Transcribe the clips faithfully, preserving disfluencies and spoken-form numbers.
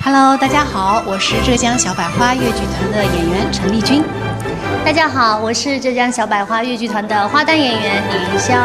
Hello，大家好，我是浙江小百花越剧团的演员陈丽君。大家好，我是浙江小百花越剧团的花旦演员李云霄。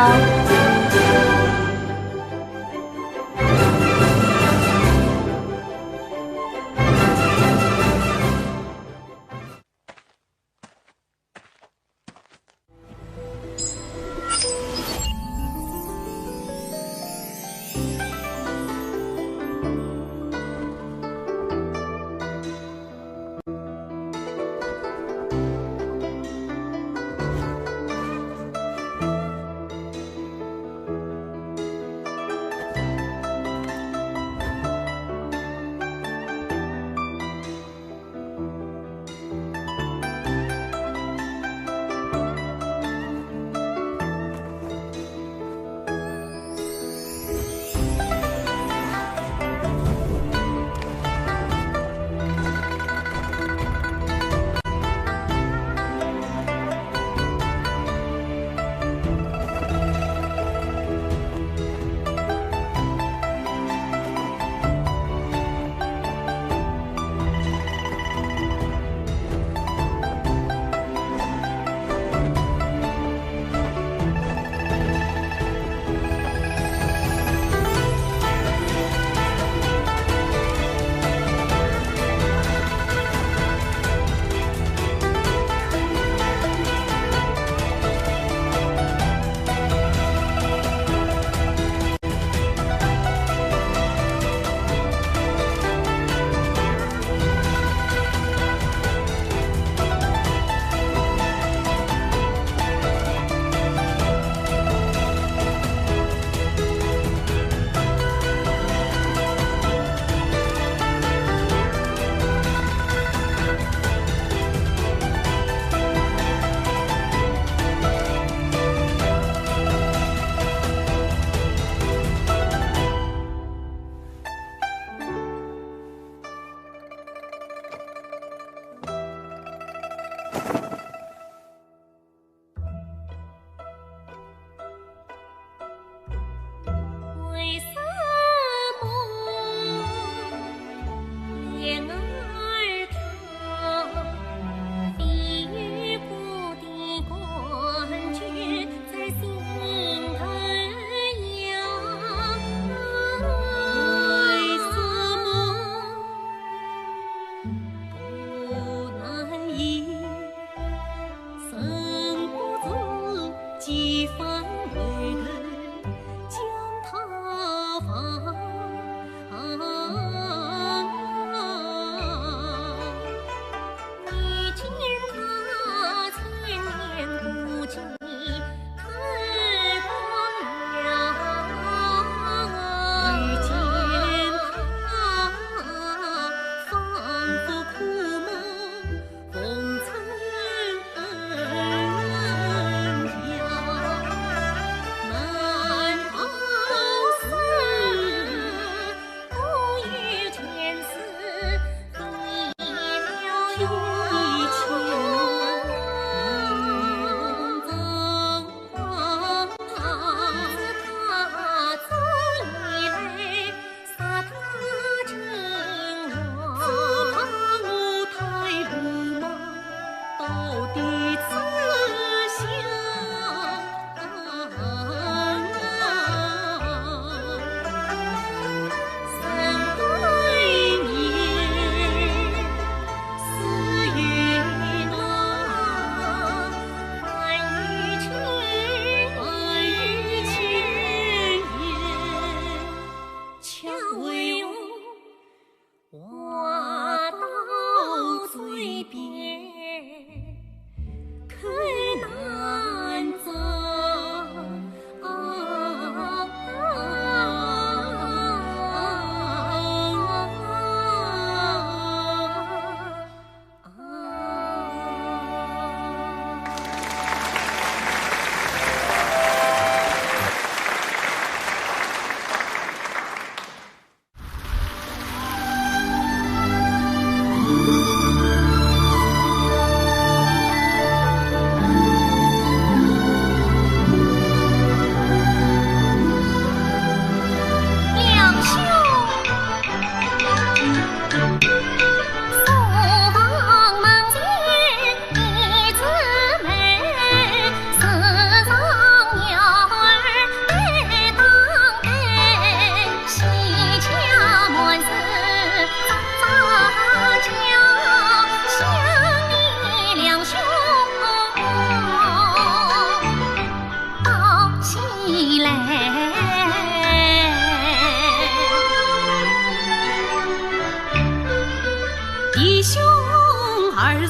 二人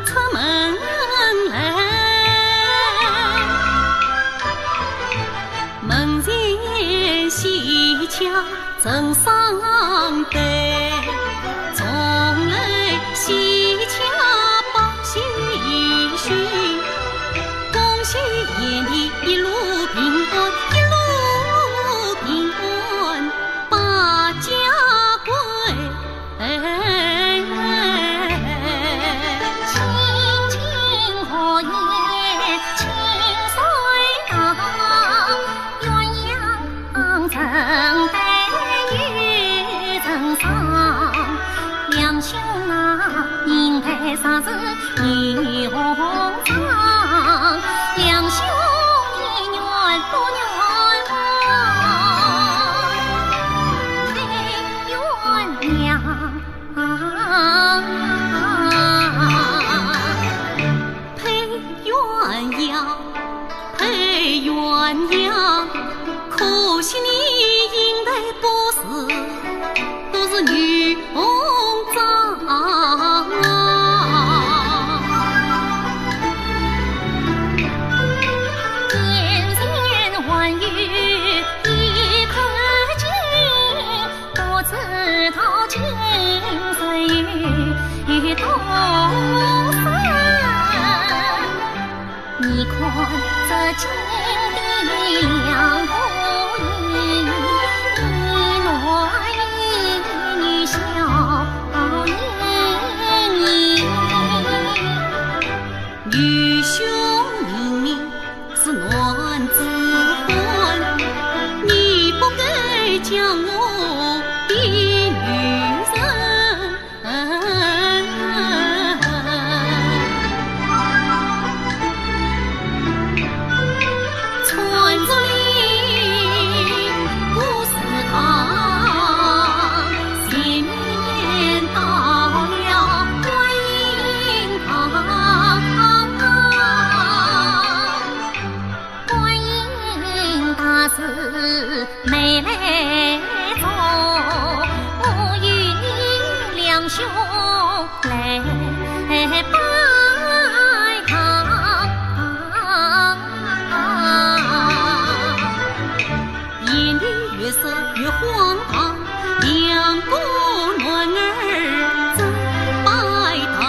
出门来，门前喜鹊成双对，蓬莱喜鹊报喜讯，恭喜贤弟一路平安，一路平安，百家归。 配鸳鸯，配鸳鸯，可惜你英台不是，都是女红妆。眼前还有一口井， 不知道井水有多深。你看这井底两个人，一男一女笑盈盈。 愚兄明明是男子汉，你不该将我比女人。穿着里不是他，前面到了观音堂。 观音大士眉来皱，我与你两兄来拜堂。 眼里月色月荒唐，两个男儿正拜堂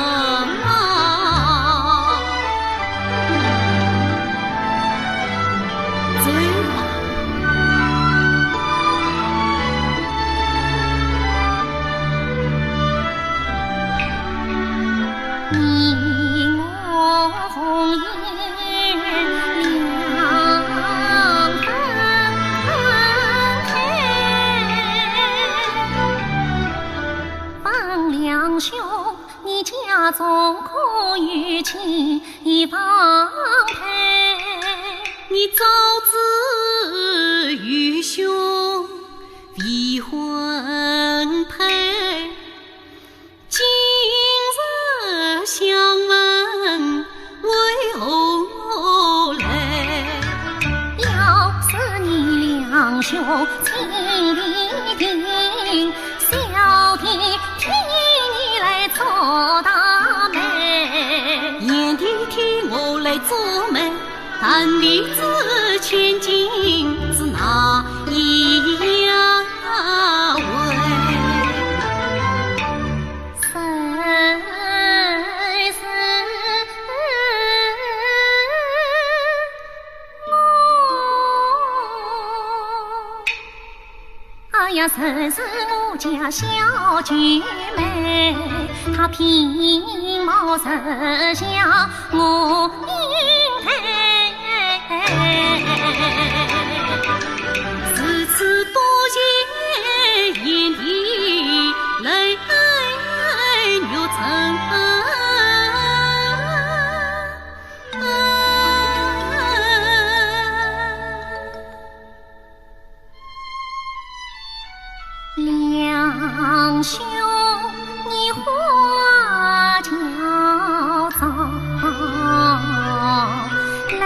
啊。走吧。你我 红颜两分开。问两兄，你家中可有妻房配？你早知愚兄未婚配， 今日相问为何来？要是你两兄情意定，小弟替你来做大媒。贤弟替我来做媒， 但未知千金是哪一位？哎呀，就是我家小九妹，她品貌实像 我应配。如此多谢贤弟来玉成。两兄，你花轿早来。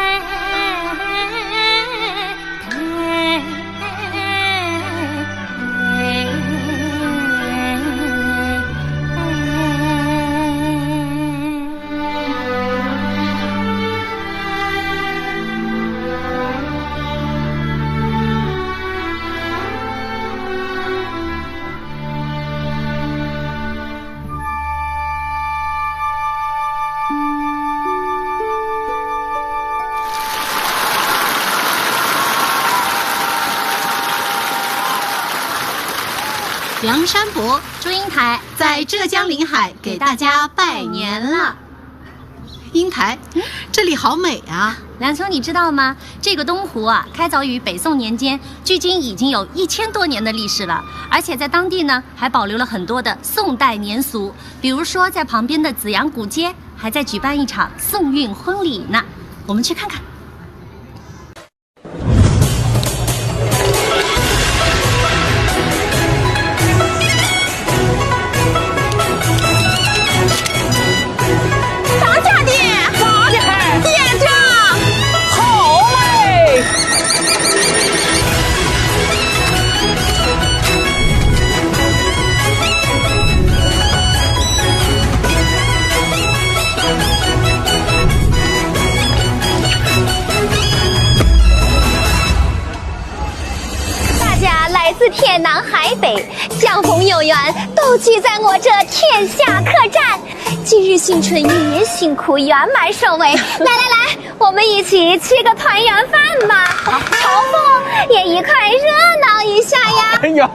梁山伯祝英台在浙江临海给大家拜年了。英台，这里好美啊！梁兄，你知道吗？这个东湖啊，开凿于北宋年间，距今已经有一千多年的历史了，而且在当地呢，还保留了很多的宋代年俗，比如说在旁边的紫阳古街，还在举办一场宋韵婚礼呢。我们去看看。 张家的，张家的，店长，好嘞！ 大家来自天南海北，相逢有缘，都聚在我这天下客栈。今日新春，年年辛苦，圆满收尾。来来来，我们一起吃个团圆饭吧。朝奉也一块热闹一下呀。哎呀，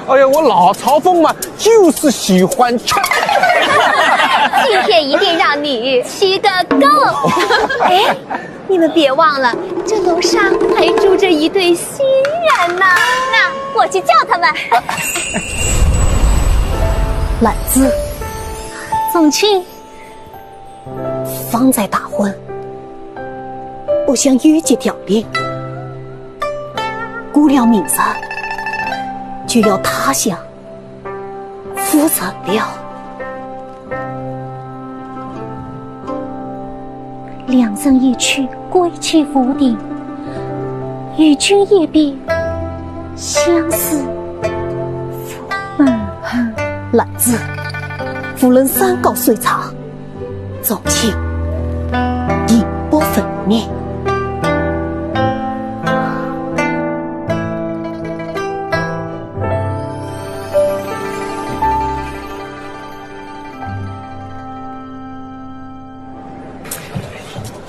哎呀，我老朝奉嘛，就是喜欢吃。今天一定让你吃个够。哎， 你们别忘了，这楼上还住着一对新人呢。那我去叫他们。兰子，宗庆，方才大婚，不想有急调令，估量明日就要他乡 赴任了。良人一去，归期无定，与君一别，相思无门。兰子，无论山高水长， 宗庆，义不分离。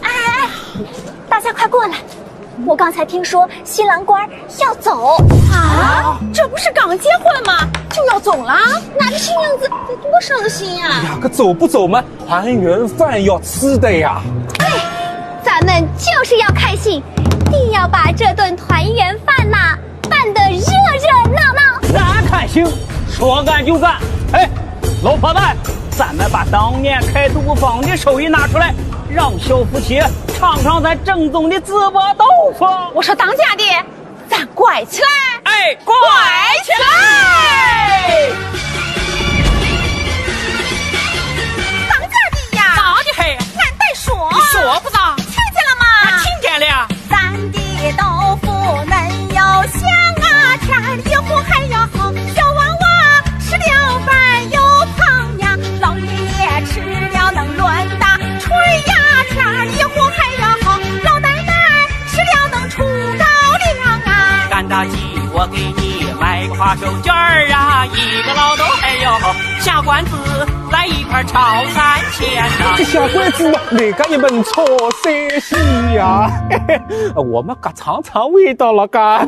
哎哎哎，大家快过来！ 我刚才听说新郎官儿要走。啊，这不是刚结婚吗？就要走啦？拿着新娘子得多伤心呀！哎呀，可走不走嘛，团圆饭要吃的呀。对，咱们就是要开心，定要把这顿团圆饭呐，办得热热闹闹。咱开心，说干就干。哎，老婆们，咱们把当年开赌坊的手艺拿出来，让小夫妻尝尝咱正宗的 自我豆腐。我说当家的，咱拐起来。哎，拐起来！当家的呀，当的嘿，俺在说。你说不着。听见了吗？俺听见了。咱的豆腐嫩又香啊，甜儿一壶还要好，小娃娃吃了饭又胖呀，老爷爷吃了能乱打吹呀，甜儿一壶还要好，老奶奶 吃了能出高粱啊。干大姐，我给你买个花手绢儿啊，一个老豆还要好，下馆子来一盘炒三鲜呐。这下馆子嘛，来个一盆炒三鲜呀。我们可尝尝味道了嘎。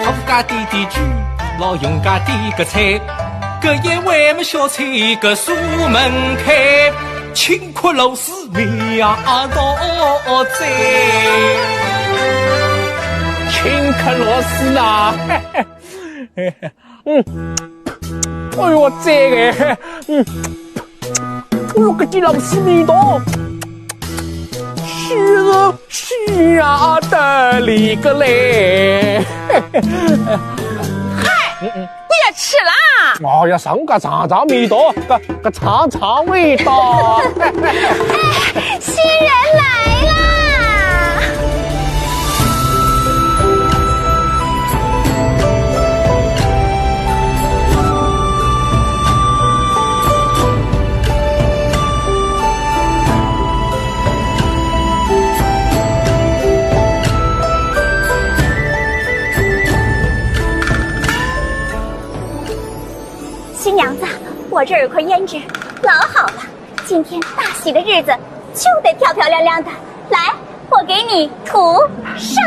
好家的的主，老永家的个菜，搿一碗么小菜个苏门开，请客老师面呀道哉。请客老师啦。 嗯，哎呦，这个，嗯，哎呦，搿点老师味道，是是啊的里个嘞。嗨，嗯嗯。别吃啦！哎呀，上个尝尝味道，个个尝尝味道。哎，新人来啦！ 新娘子，我这儿有块胭脂，老好了。今天大喜的日子，就得漂漂亮亮的。来，我给你涂上。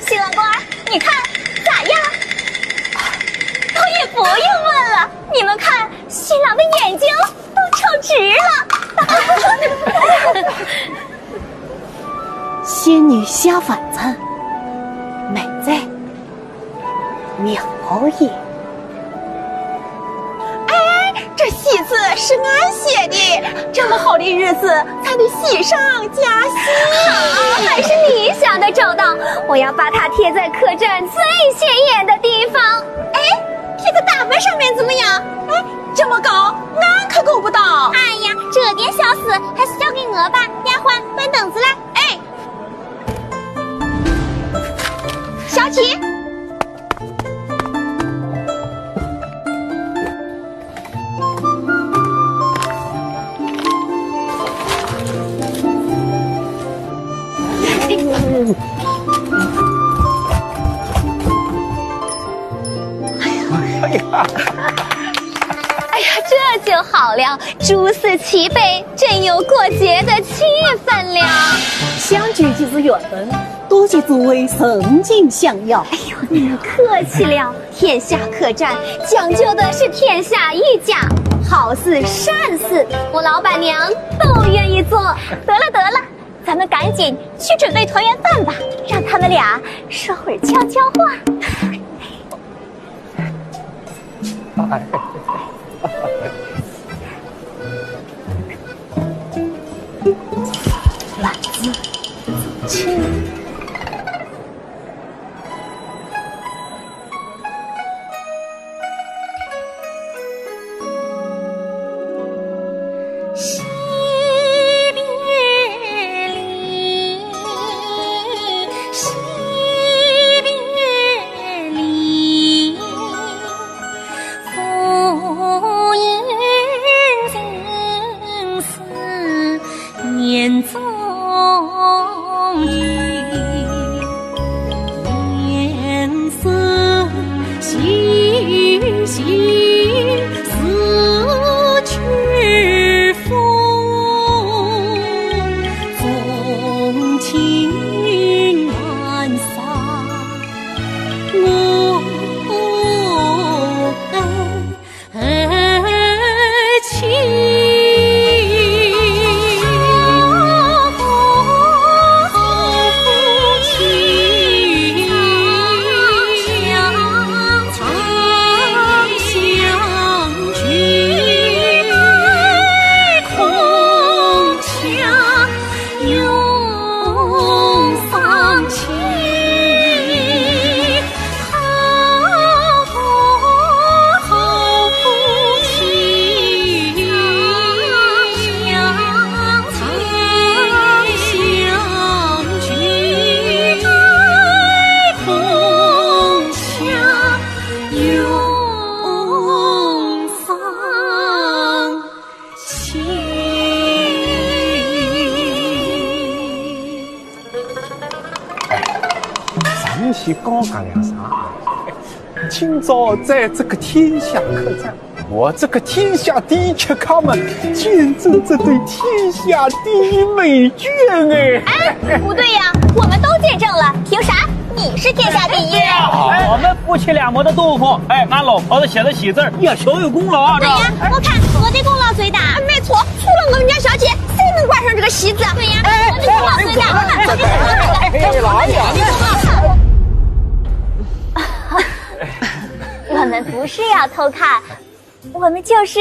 新郎官儿，你看咋样？倒也不用问了，你们看，新郎的眼睛都抽直了。仙女下凡哉，美哉，妙也。哎，这喜字是俺写的，这么好的日子， 才能喜上加喜。好，还是你想得周到。我要把它贴在客栈最显眼的地方。哎，贴在大门上面怎么样？哎，这么高，俺可够不到。哎呀，这点小事还是交给我吧。丫鬟，搬凳子来。哎，小姐。 哎呀，这就好了，诸事齐备，正有过节的气氛了。相聚即是缘分，多谢诸位盛情相邀。哎呦，你们客气了。 天下客栈讲究的是天下一家，好事善事，我老板娘都愿意做。得了得了，咱们赶紧去准备团圆饭吧，让他们俩说会儿悄悄话。哎，丸子，请。哎，上去讲讲两声啊。今朝在这个天下客栈，我这个天下第一吃客们，见证这对天下第一美眷哎。哎，不对呀，我们都见证了，凭啥你是天下第一？我们夫妻两个的豆腐，哎，俺老婆子写的喜字儿也小有功劳啊，对呀，我看我的功劳最大。没错，除了我们家小姐，谁能挂上这个喜字？对呀，哎，我的功劳最大。哎，哎，哎，哎，哎，我们不是要偷看，我们就是，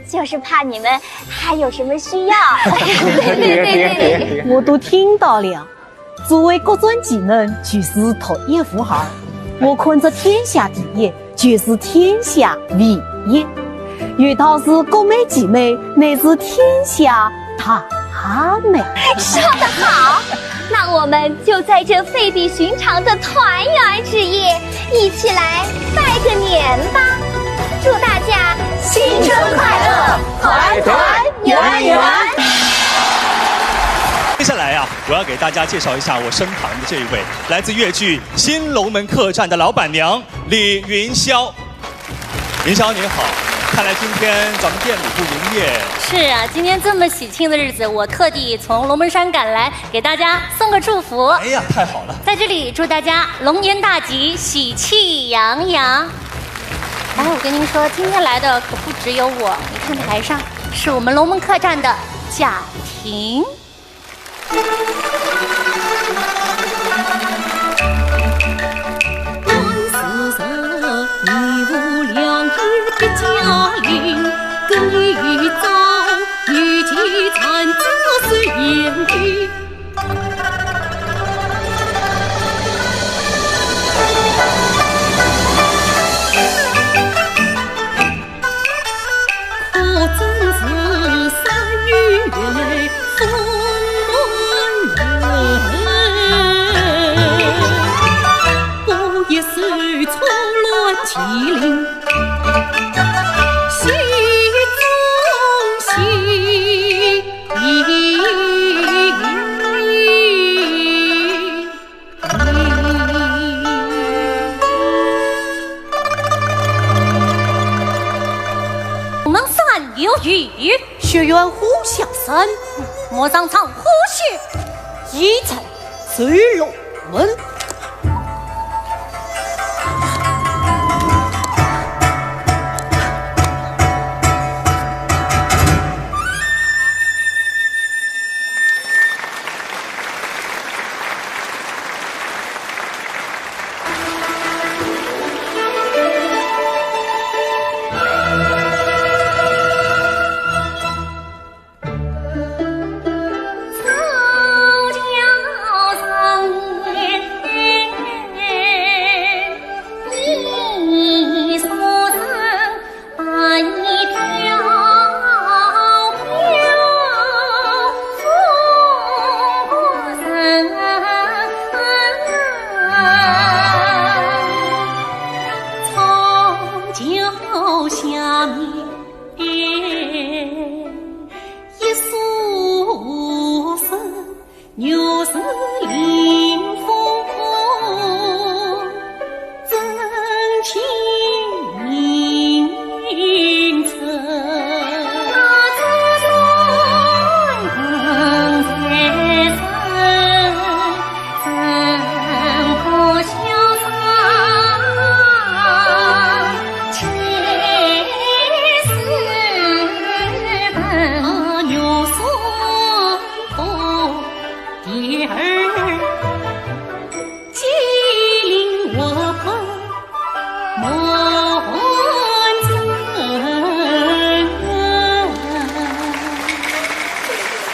就是怕你们还有什么需要。对对对对对。我都听到了，所谓各种技能，就是独一无二。我看着天下第一，就是天下唯一。有道是各美其美，乃是天下大美。说得好，那我们就在这非比寻常的团圆之夜，一起来拜个年吧。祝大家新春快乐，团团圆圆。接下来呀，我要给大家介绍一下我身旁的这一位，来自越剧新龙门客栈的老板娘李云霄。云霄您好，看来今天咱们店里不营业。是啊，今天这么喜庆的日子，我特地从龙门山赶来，给大家送个祝福。哎呀，太好了！在这里祝大家龙年大吉，喜气洋洋。哎，我跟您说，今天来的可不只有我，你看台上是我们龙门客栈的贾婷。 龙门山有雨，雪远虎啸山，莫上唱虎穴，一阵水龙门。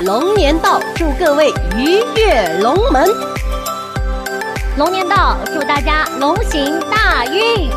龙年到，祝各位鱼跃龙门。龙年到，祝大家龙行大运。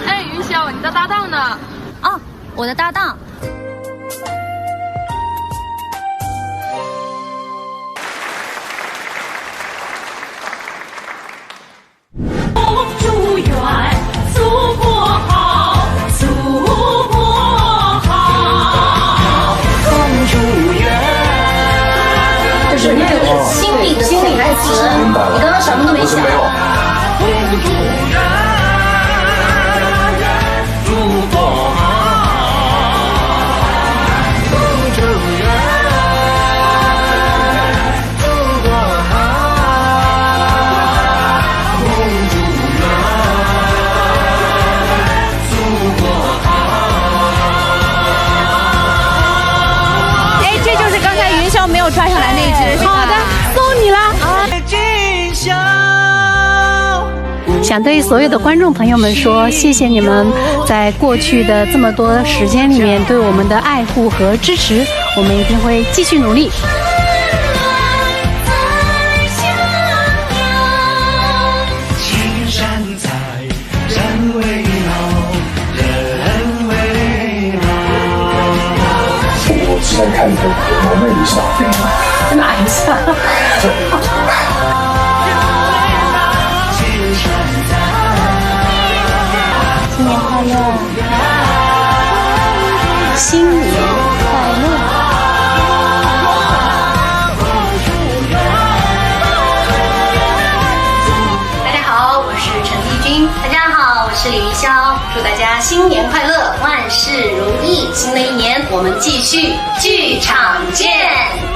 哎，云霄，你的搭档呢？哦，我的搭档。就是那个心理，心理台词，你刚刚什么都没讲。哎，这就是刚才云霄没有抓上来那只，是吧？好的，送你了。想对所有的观众朋友们说，谢谢你们在过去的这么多时间里面对我们的爱护和支持，我们一定会继续努力。我是在看你的，我们一笑。哪一笑？新年快乐！新年快乐！大家好，我是陈丽君。大家好，我是李云霄。祝大家新年快乐，万事如意。新的一年，我们继续剧场见。